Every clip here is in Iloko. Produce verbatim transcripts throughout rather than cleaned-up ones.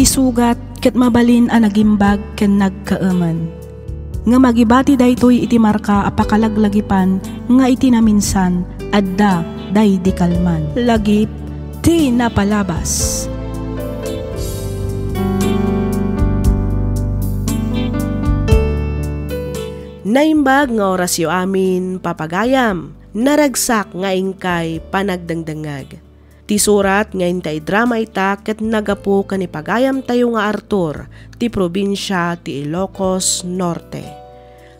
sugat ket mabalin a nagimbag ken nagkaemen. Ngem agibati daytoy iti marka a pakalaglagipan nga iti naminsan, adda daydi kalman. Lagip ti napalabas. Naimbag nga orasyo amin, papagayam, naragsak nga inkay panagdengdengngeg. Ti surat nga inta idrama ita ket nagapu ken ni pagayamtayo nga Arthur ti probinsia ti Ilocos Norte.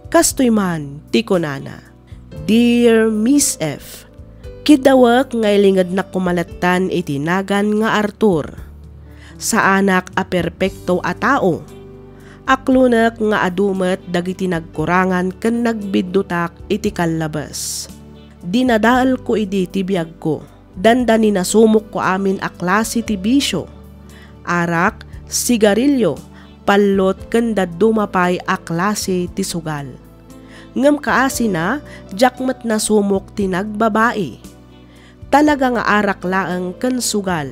Kastoy man ti kunana, Dear Miss F, kiddawek nga ilingednak koma lattan iti nagan nga Arthur. Saanak a perpekto a tao. Aklonek nga adu met dagiti nagkurangan ken nagbiddutak iti kallabes. Dinadaelko idi ti biagko. Dandani nasumokko amin a klase ti bisio, arak, sigarilio, pallot ken dadduma pay a klase ti sugal. Ngem kaasina, diak met nasumok ti nagbabai. Talaga nga arak laeng ken sugal.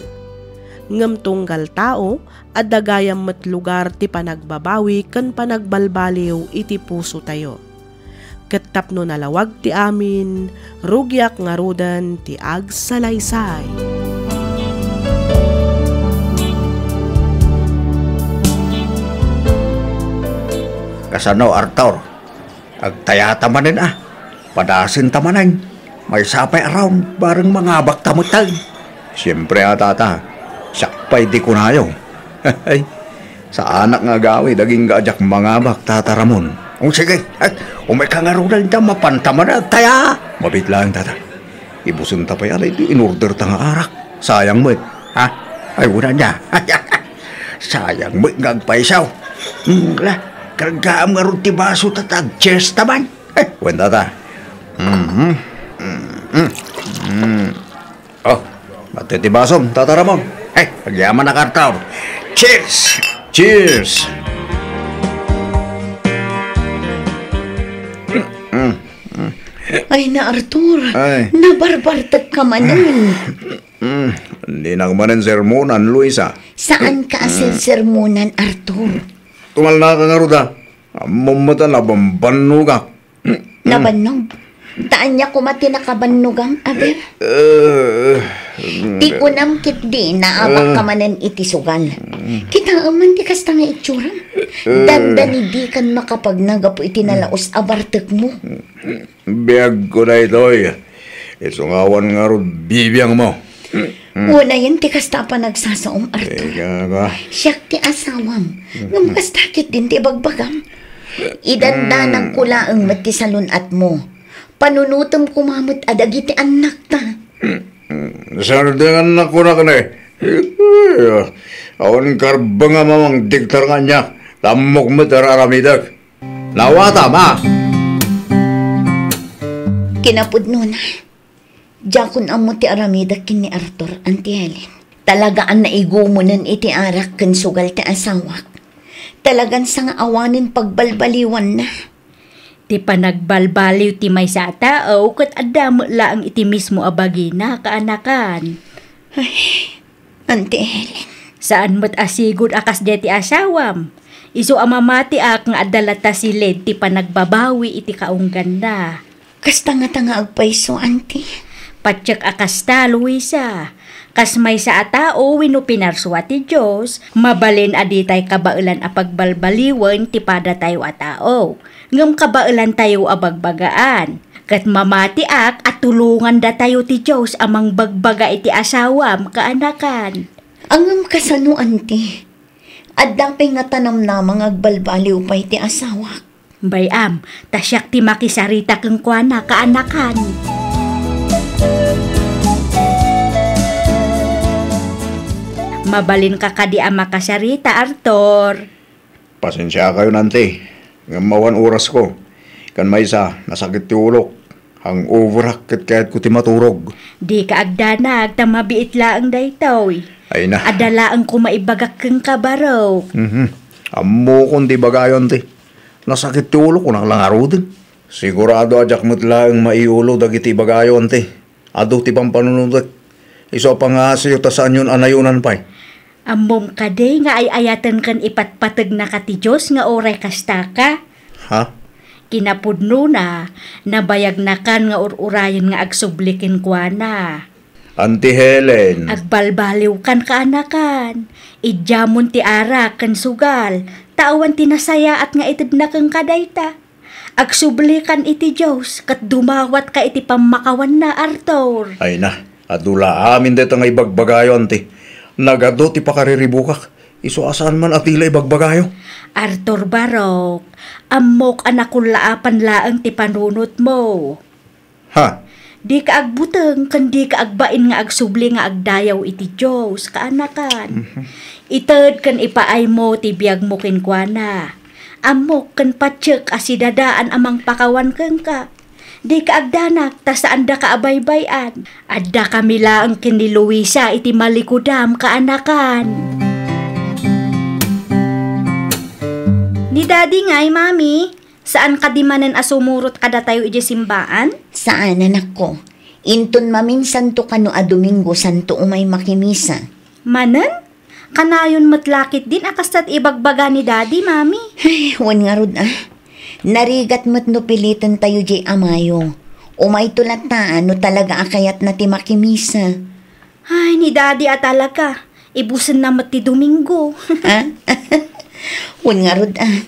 Ngem tunggal tao, adda gayam met lugar ti panagbabawi ken panagbalbaliw iti pusotayo. Ket tapno nalawag ti amin, rugiak ngaruden ti agsalaysay. Kasano, Arthur? Agtayata manen a. Padasenta manen. Maysa pay a round, bareng mangabakta metten. Siempre a, tata. Siak pay ti kunayo. Ay, saanak nga agawid agingga a diak mangabak, Tata Ramon. O, sige. Ay, umayka ngaruden ta, mapanta manen agtaya. Mabiit laeng, tata. Ibusenta pay a daytoy inorderta nga arak. Sayang met. Ha? Ay, unana. Sayang met nga agpayso. Hmm, la, kargaam ngarud ti baso ta agcheers ta man. Eh, wen, tata. Mhm. Mhm. Mhm. Oh, mati ti basom, Tata Ramon. Eh, agyamanak, Arthur. Cheers! Cheers! Mm, mm. Ay na, Arthur. Ay. Nabarbartek ka manen. Mm, dinak manen sermonan, Luisa. Saan ka a sersermonan, Arthur? Tumalna ka ngarud a. Ammom met a nabambannogak. Nabannog? Ta ania koma ti nakabannogam, aber? Eh, Ti kunam ketdi, naabak ka manen iti sugal. Kitaem man ti kasta nga itsuram. Dandani dikan makapagna gapu iti nalaus a bartekmo. Biagko daytoy. Isu nga awan ngarud bibiangmo. Unayen ti kasta a panagsasaom, Arthur. Ika, ika. Siak ti asawam. Ngem kasta ketdin ti ibagbagam. Idandanagko laeng met ti salun-atmo. Panunotem koma met a dagiti annakta. Sardeng annakko na kane. Awan karbeng a mamangdiktar kaniak. Tammok met a raramidek. Nawatam, a? Kinapudnona, diakon ammo ti aramidek ken ni Arthur, Auntie Helen. Talaga a naigumenen iti arak ken sugal ti asawak. Talagan sangaawanen pagbalbaliwanna. Ti panagbalbaliw ti maysa a tao ket adda met laeng iti mismo a bagina, kaanakan. Ay, Auntie Helen. Saan met a sigud a kasdiay ti asawam. Isu a mamatiak nga adda latta siled ti panagbabawi iti kaungganna. Kasta ngata nga agpayso, Auntie? Patiek a kasta, Luisa. Kas maysa a tao wenno pinarsua ti Dios, mabalin a ditay kabaelan a pagbalbaliwen ti padatayo a tao. Ngem kabaelantayo a bagbagaan. Ket mamatiak a tulongandatayo ti Dios a mangbagbaga iti asawam, kaanakan. Ngem kasano, Auntie? Adda pay ngata namnama nga agbalbaliw pay ti asawak? Bay-am, ta siak ti makisarita kenkuana, kaanakan. Mabalinka kadi a makasarita, Arthur? Pasensiakayon, Auntie, ngem awan orasko. Ken maysa, nasakit ti ulok. Hangoverak ket kayatko ti maturog. Dika agdanag ta mabiit laeng daytoy. Ay na. Adda laeng koma ibagak kenka, barok. Mhm. Ammokon ti ibagayo, Auntie. Nasakit ti ulok, kunak la ngaruden. Sigurado a diak met laeng maiulo dagiti ibagayo, Auntie. Adu ti pampanunotek. Isu a pangngasiyo ta saanyon a nayonan pay. Ammom kadi nga ay-ayaten ken ipatpategnaka ti Dios nga uray kastaka? Ha? Kinapudnona, nabayagnakan nga ur-urayen nga agsubli kenkuana. Auntie Helen. Agbalbaliwkan, kaanakan. Idiamon ti arak ken sugal, ta awan ti nasayaat nga itedna kenka dayta. Agsublikan iti Dios ket dumawatka iti pammakawanna, Arthur. Ay na, adu la amin dayta nga ibagbagayo, auntie. Nagadu ti pakariribukak. Isu a saan man a ti la ibagbagayo. Arthur Barok, ammok a nakullaapan laeng ti panunotmo. Ha? Dika agbuteng ken dika agbain nga agsubli nga agdayaw iti Dios, kaanakan. Mhm. Ited ken ipaaymo ti biagmo kenkuana. Ammok ken patiek a sidadaan a mangpakawan kenka. Dika agdanak ta saandaka a baybay-an. Addakami laeng ken ni Luisa iti malikudam, kaanakan. Ni Daddy ngay, Mami? Saan kadi manen a sumurot kadatayo idiay simbaan? Saan, anakko. Inton maminsanto kano a Domingo, saanto umay makimisa. Manen? Kanayon met la ketdin a kasta ti ibagbaga ni Daddy, Mami. Ay, wen ngarud, ah. Narigat met no pilitentayo diay a Mayo. Umayto latta no talaga a kayatna ti makimisa. Ay, ni Daddy a talaga. Ibusenna met ti Domingo. Ah? Wen ngarud, ah.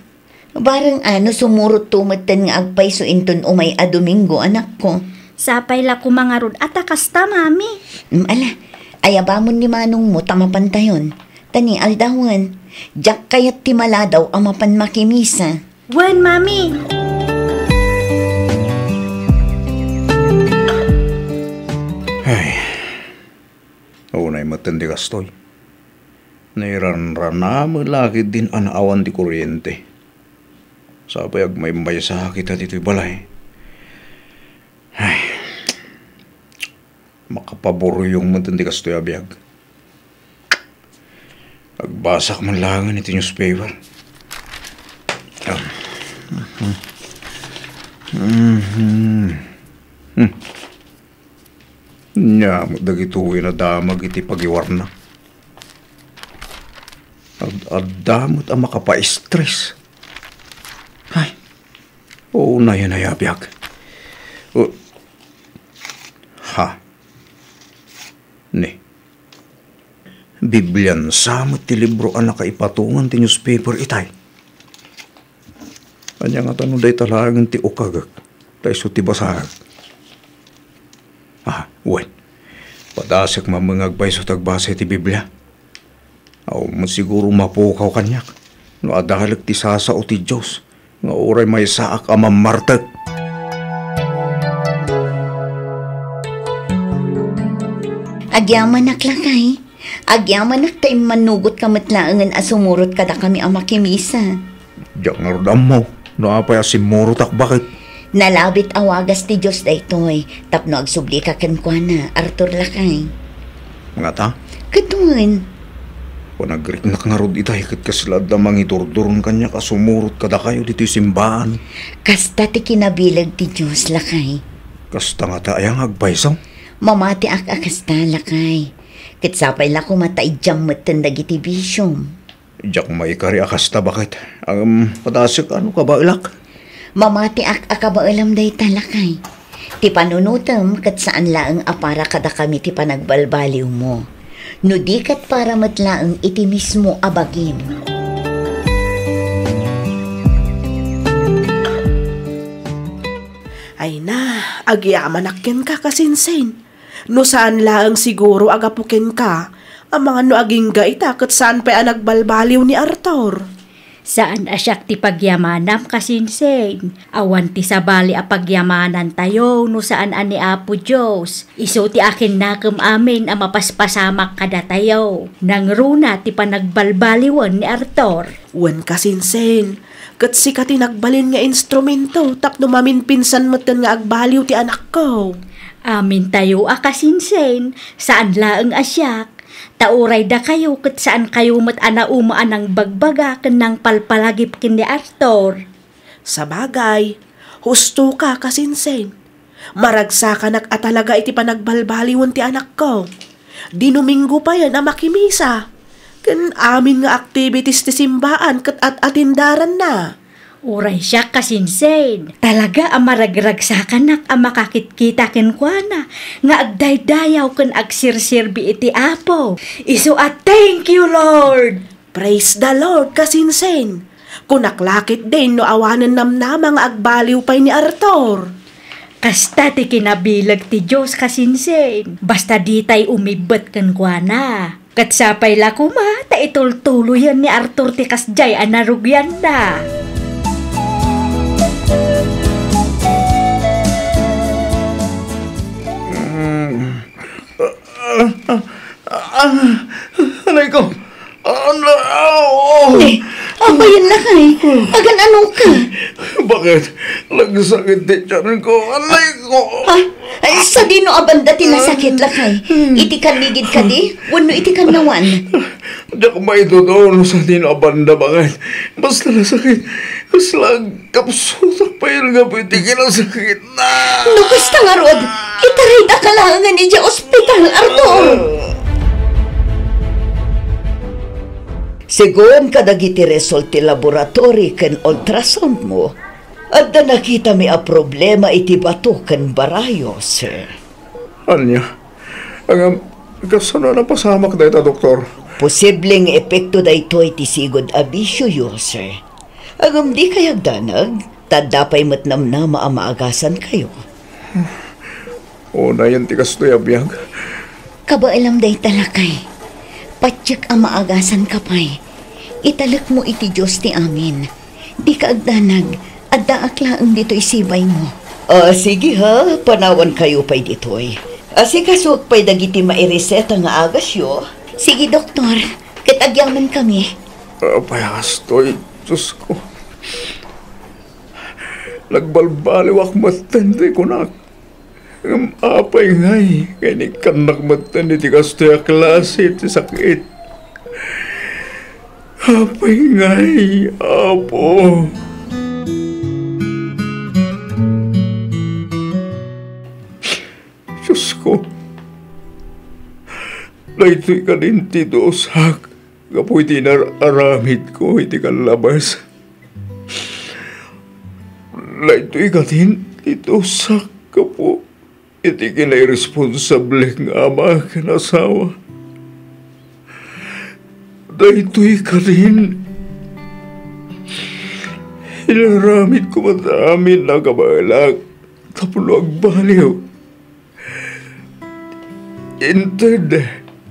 Bareng ano sumurotto metten nga agpayso inton umay a Domingo, anakko. Sapay la koma ngarud a ta kasta, Mami. Mm, ala, ayabamon ni manongmo ta mapantayon. Ta ni aldawen, diak kayat ti maladaw a mapan makimisa. Wen, Mami. Ay, unay metten ti kastoy. Nairanrana met la ketdin a naawan ti kuryente. Sapay agmaymaysa kita ditoy balay. Ay, makapaburyong metten ti kastoy a biag. Agbasak man laengen iti newspaper. Ah. Mhm. Hmm. Ania met dagitoy a nadamag iti pagiwarna. Ad-adda met a makapaistres. Ay, unayen a biag. O, ha? Ni, Biblian sa met ti libro a nakaipatongan ti newspaper itay. Ania ngata no dayta laengen ti ukagek, ta isu ti basaek? Ah, wen. Padasek mameng nga agpayso ti agbasa iti Biblia. Awan met siguro mapukaw kaniak no adalek ti sasao ti Dios nga uray maysaak a mammartek. Agyamanak, lakay. Agyamanak ta immannugotka met laengen a sumurot kadakami a makimisa. Diak ngarud ammo no apay a simmurotak, baket. Nalabit a wagas ti Dios daytoy tapno agsublika kenkuana, Arthur, lakay. Ngata? Ket wen. Panagriknak ngarud itay ket kasla adda mangidurduron kaniak a sumurot kadakayo ditoy simbaan. Kasta ti kinabileg ti Dios, lakay. Kasta ngata aya nga agpayso? Mamatiak a kasta, lakay. Ket sapay la koma ta idiam metten dagiti bisiom. Diak maikari a kasta, baket. Ngem padasek a no kabaelak. Mamatiak a kabaelam dayta, lakay. Ti panunotem ket saan laeng a para kadakami ti panagbalbaliwmo. No di ket para met laeng iti mismo a bagim. Ay na, agyamanak kenka, kasinsin. No saan laeng siguro a gapu kenka, amangan no agingga ita ket saan pay a nagbalbaliw ni Arthur. Saan a siak ti pagyamanam, kasinsin. Awan ti sabali a pagyamanantayo no saan a ni Apo Dios. Isu ti akinnakem amin a mapaspasamak kadatayo. Nangruna ti panagbalbaliwen ni Arthur. Wen, kasinsin, ket sika ti nagbalin nga instrumento tapno maminpinsan metten nga agbaliw ti anakko. Amintayo a kasinsin, saan laeng a siak, ta uray dakayo ket saankayo met a nauma a nangbagbaga ken nangpalpalagip ken ni Arthur. Sabagay, husto ka, kasinsin. Maragsakanak a talaga iti panagbalbaliwen ti anakko. Dinuminggo payen a makimisa. Ken amin nga activities ti simbaan ket at-atendaranna. Uray siak, kasinsin. Talaga a maragragsakanak a makakitkita kenkuana nga agdaydayaw ken agserserbi iti Apo. Isu a thank you, Lord! Praise the Lord, kasinsin! Kunak la ketdin no awanen namnama nga agbaliw pay ni Arthur. Kasta ti kinabileg ti Dios, kasinsin. Basta ditay umibbet kenkuana. Ket sapay la koma ta itultuloyen ni Arthur ti kasdiay a narugianna. Mm. Ah, ah, ah, ah, anay ko. Anay, oh. Ne, apayen, lakay. Agan-ano ka? Bakit? Nagsakit ti tiyan ko. Anay ko. Ha? Ay, sadino a banda ti nasakit, lakay? Iti kannigid kadi? Wenno iti kannawan? Diak maitudo no sadino a banda, bakit? Basta nasakit. Kasla Kapsutak pay nga pwede kinasakit na. No kasta ngarud, itarayda ka laengen idiay ospital, Arthur. Segun kadagiti result ti laboratory ken ultrasound mo, adda nakitami a problema iti bato ken barayo, sir. Ania? Ngem, kasano a napasamak dayta, doktor? Posible nga epekto daytoy ti sigud a bisyoyo, sir. Ngem dikay agdanag, ta adda pay met namnama a maagasankayo. Unayen ti kastoy a biag. Kabaelam dayta, lakay. Patiek a maagasanka pay. Italekmo iti Dios ti amin. Dika agdanag, addaak laeng ditoy sibaymo. Ah, sige ha, panawankayo pay ditoy. Asikasuek pay dagiti maireseta nga agasyo. Sige, doktor, ket agyamankami. Apay a kastoy, Diosko. Nagbalbaliwak metten ti kunak. Ngem apay ngay nga inikkannak metten iti kastoy a klase ti sakit? Apay ngay, Apo? Diosko, daytoy kadin ti dusak gapu iti inar-aramidko iti kallabas. Daytoy kadin ti dusak gapu iti kinairresponsable nga ama ken asawa. Daytoy kadin, inaramidko met amin a kabaelak tapno agbaliw. Inted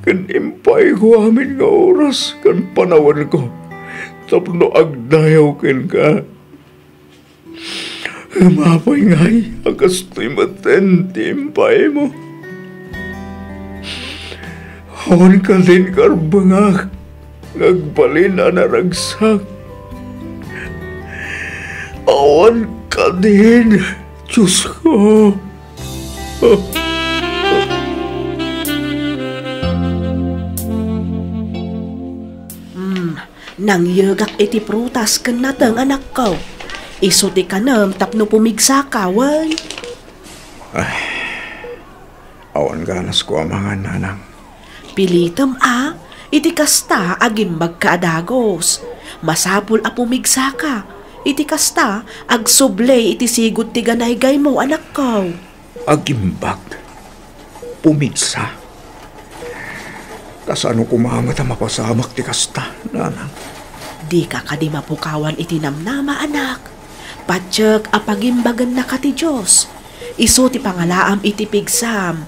ken impaayko amin nga oras ken panawenko tapno agdayaw kenka. Ngem apay ngay a kastoy metten ti impaaymo? Awan kadin karbengak nga agbalin a naragsak. Awan kadin, Diosko. Hmm, nangyegak iti prutas ken nateng, anakko. Isu ti kanem tapno pumigsaka, wen? Ay, awan ganasko a mangan, nanang. Pilitem a, iti kasta, agimbagka a dagus. Masapul a pumigsaka. Iti kasta, agsubli iti sigud ti ganaygaymo, anakko. Agimbag? Pumigsa? Kasano koma met a mapasamak ti kasta, nanang? Dika kadi mapukawan iti namnama, anak. Patiek a pagimbagennaka ti Dios. Isu ti pangalaam iti pigsam.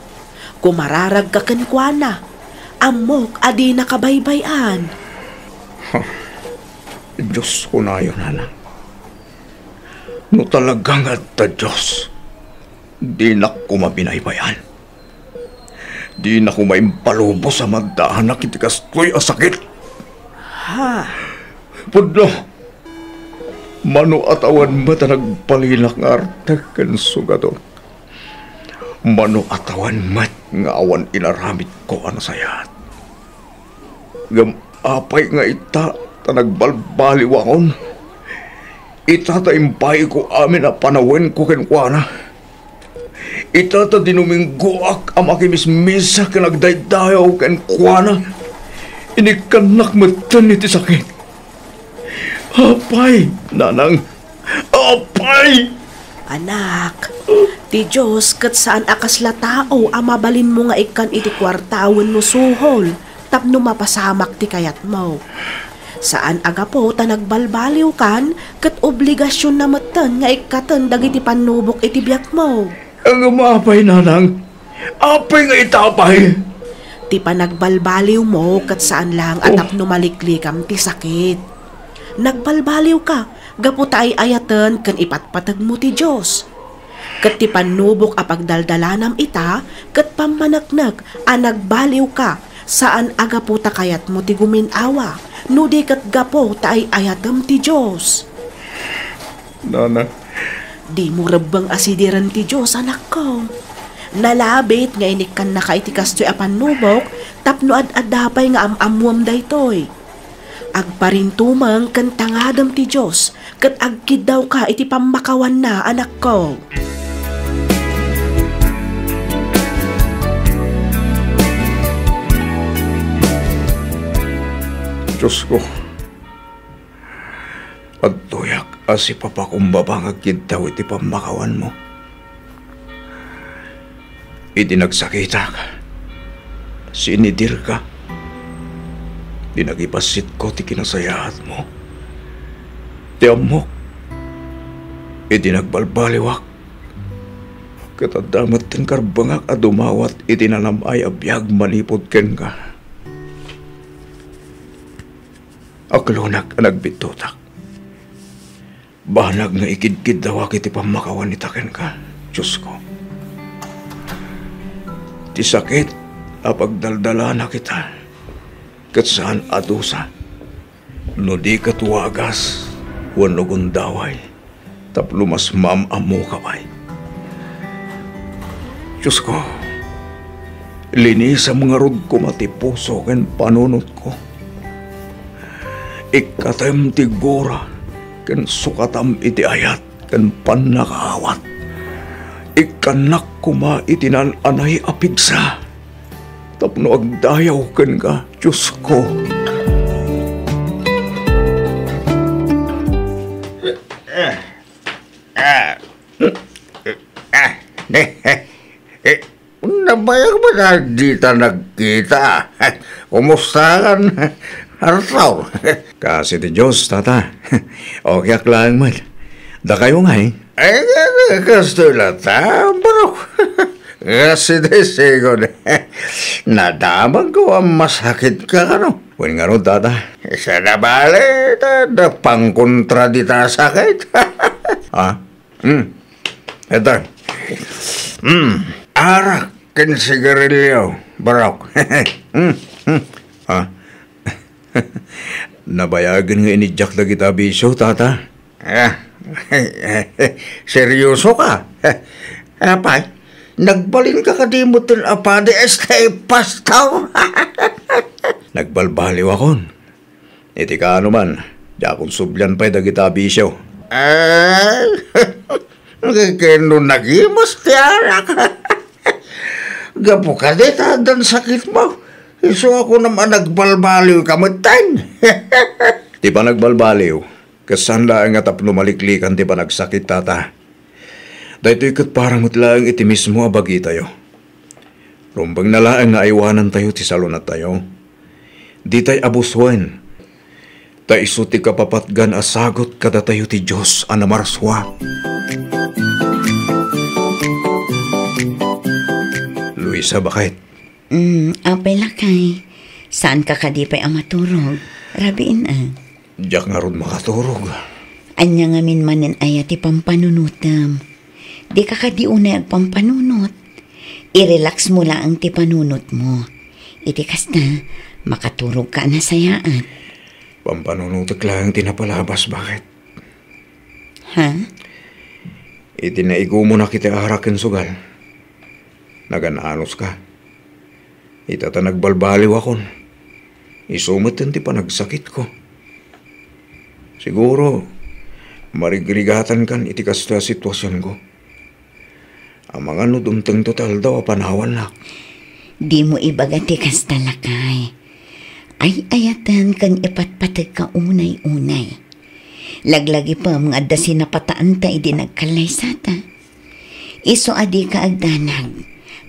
Kumararagka kenkuana. Ammok a dinaka baybay-an. Ha, Diosko nayo, nanang. No talaga nga adda Dios, dinak koma binaybay-an. Dinak koma impalubos a maddaanak iti kastoy a sakit. Ha? Pudno, mano a tawen met a nagbalinak nga artek ken sugato. Mano a tawen met nga awan inaramidko a nasayaat. Ngem apay nga ita ta nagbalbaliwangon? Ita ta impaayko amin a panawenko kenkuana. Ita ta dinuminggoak a makimismisa ken agdaydayaw kenkuana. Inikkannak metten iti sakit. Apay, nanang? Apay! Anak, ti Dios ket saan a kasla tao a mabalinmo nga ikkan iti kuarta wenno suhol tapno mapasamak ti kayatmo. Saan a gapu ta nagbalbaliwkan ket obligasionna metten nga ikkaten dagiti pannubok iti biagmo. Ngem apay, nanang? Apay nga ita pay? Ti panagbalbaliwmo ket saan laeng a Oh. tapno maliklikam ti sakit. Nagbalbaliwka gapu ta ay-ayaten ken ipatpategmo ti Dios. Ket ti pannubok a pagdaldalanam ita ket pammaneknek a nagbaliwka saan a gapu ta kayatmo ti gumin-awa, no di ket gapu ta ay-ayatem ti Dios. Nanang. Dimo rebbeng a sidiren ti Dios, anakko. Nalabit nga inikkannaka iti kastoy a pannubok tapno ad-adda pay nga am-ammuam daytoy. Agparintumeng ken tangadem ti Dios ket agkiddawka iti pammakawanna, anakko. Diosko, adtoyak a sipapakumbaba nga agkiddaw iti pammakawanmo. Idi nagsakitak, sinidirka. Di nagipassitko ti kinasayaatmo. Ti ammok, idi nagbalbaliwak, ket adda metten karbengak a dumawat iti nanam-ay a biag manipud kenka. Aklonak a nagbittotak. Banag nga ikidkiddawak iti pammakawan ita kenka, Diosko. Ti sakit a pagdaldalanak ita, ket saan a dusa, no di ket wagas wenno gundaway, tapno mas maam-ammoka pay. Diosko, linisam ngarud koma ti puso ken panunotko. Ikkatem ti gura ken sukatam iti ayat ken pannakaawat. Ikkannak koma iti naan-anay a pigsa tapno agdayaw kenka, Diosko. Ah, ah, ah, eh, nabayag ba ta dita nagkita? Kumusta kan, Arthur? Kaasi ti Dios, tata. Okay ak laeng met. Dakayo ngay? Ay, nga, kastoy la ta, bro. Kaasi ti sigud. Nadamagko a masakitka kano. Wen ngarud, tata. Saan a bale, ta, da pangkontra dita sakit. Ah? Hmm. Eto. Hmm. Arak ken sigarilyo, barok. Hmm. Hmm. Ah. Nabayagen nga iniddiak dagita a bisio, tata. Ah. Serioso ka? Apay, nagbalinka kadi metten a padi, este, pastor? Nagbalbaliwakon. Iti kaano man, diakon sublian pay dagita a bisio. Ay, ken no nagimas ti arak. Gapu kadi ta addan sakitmo, isu a kunam a nagbalbaliwka metten. Ti panagbalbaliw, ket saan laeng nga tapno maliklikan ti panagsakit, tata. Daytoy ket para met laeng iti mismo a bagitayo. Rumbengna laeng nga aywanantayo ti salunattayo. Ditay a busuen, ta isu ti kapapatgan a sagut kadatayo ti Dios a Namarsua. Luisa, baket. Mm, apay lakay, saanka kadi pay a maturog? Rabiin, a. Diak ngarud makaturog. Ania ngamin manen aya ti pampanunotem? Dika kadi unay agpampanunot. I-relax mo laeng ti panunotmo. Iti kasta, makaturogka a nasayaat. Pampanunotek laeng ti napalabas, baket. Ha? Iti naigumonak iti arak ken sugal, nagan-anuska. Ita ta nagbalbaliwakon, isu metten ti panagsakitko. Siguro, marigrigatankan iti kastoy a situasionko. Amangan no dumtengto ti aldaw a panawannak. Dimo ibaga ti kasta, lakay. Ay-ayaten ken ipatpategka unay-unay. Laglagipem nga adda sinapataanta idi nagkallaysata. Isu a dika agdanag,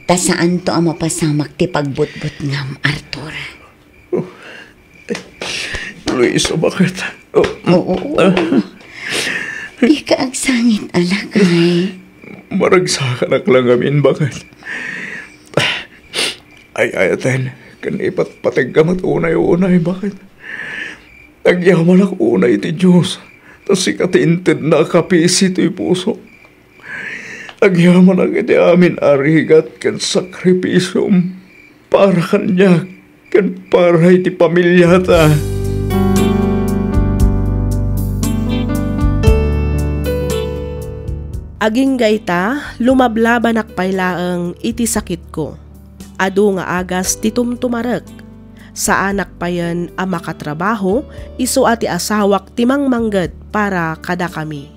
ta saanto a mapasamak ti pagbutbutngam, Arthur. Luisa, bakit? Oh. Oo, oo. Dika agsangit, lakay. Maragsakanak la ngamin, bakit? Ay-ayaten, ken ipatpategka met unay-unay, bakit? Agyamanak unay iti Dios, ta sika ti intedna a kapisi toy puso. Agyamanak iti amin a rigat ken sakripisiom para kaniak ken para iti pamiliata. Agingga ita, lumablabanak pay laeng iti sakitko. Adu nga agas ti tumtumarek. Saanak payen a makatrabaho, isu a ti asawak ti mangmangged para kadakami.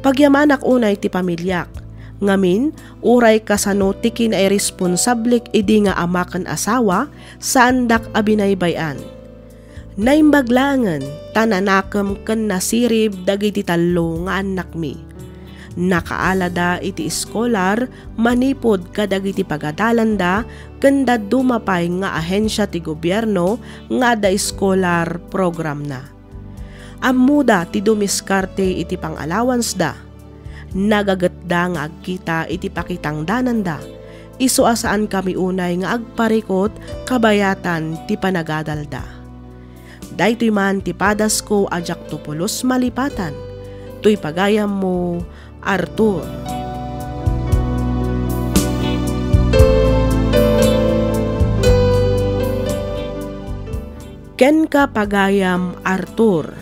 Pagyamanak unay ti pamiliak. Ngamin, uray kasano ti kinairesponsablek idi nga ama ken asawa, saandak a binaybay-an. Naimbag laengen ta nanakem ken nasirib dagiti tallo nga annakmi. Nakaalada iti eskolar manipud kadagiti pagadalanda ken dadduma pay nga ahensia ti gobierno nga adda eskolar programna. Ammoda ti dumiskarte iti pang-allowanceda. Nagagetda nga agkita iti pakitangdananda, isu a saankami unay nga agparikut kabayatan ti panagadalda. Daytoy man ti padasko a diakto pulos malipatan. Toy pagayammo, Arthur. Kenka, pagayam Arthur,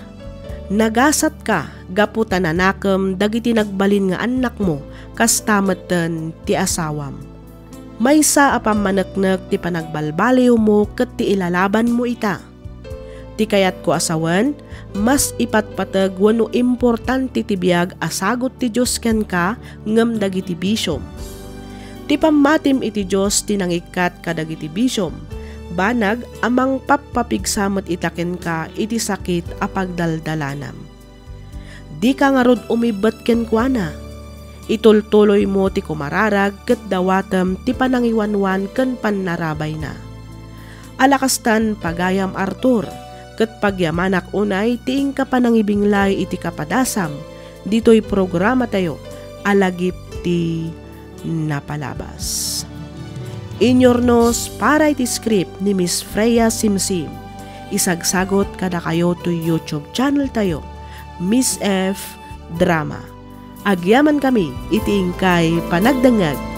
nagasatka gapu ta nanakem dagiti nagbalin nga annakmo, kasta metten ti asawam. Maysa a pammaneknek ti panagbalbaliwmo ket ti ilalabanmo ita. Ti kayatko a sawen, mas ipatpateg wenno importante ti biag a sagut ti Dios kenka ngem dagiti bisiom. Ti pammatim iti Dios ti nangikkat kadagiti bisiom, banag a mangpappapigsa met ita kenka iti sakit a pagdaldalanam. Dika ngarud umibbet kenkuana. Itultuloymo ti kumararag ket dawatem ti panangiwanwan ken pannarabayna. Alakastan, pagayam Arthur, ket pagyamanak unay ti inka panangibinglay iti kapadasam ditoy programatayo a Lagip ti Napalabas. Inyurnos para iti script ni Miss Freya Simsim. Isagsagot kadakayo toy YouTube channel tayo, Miss F Drama. Agyamankami iti inkay panagdengngeg.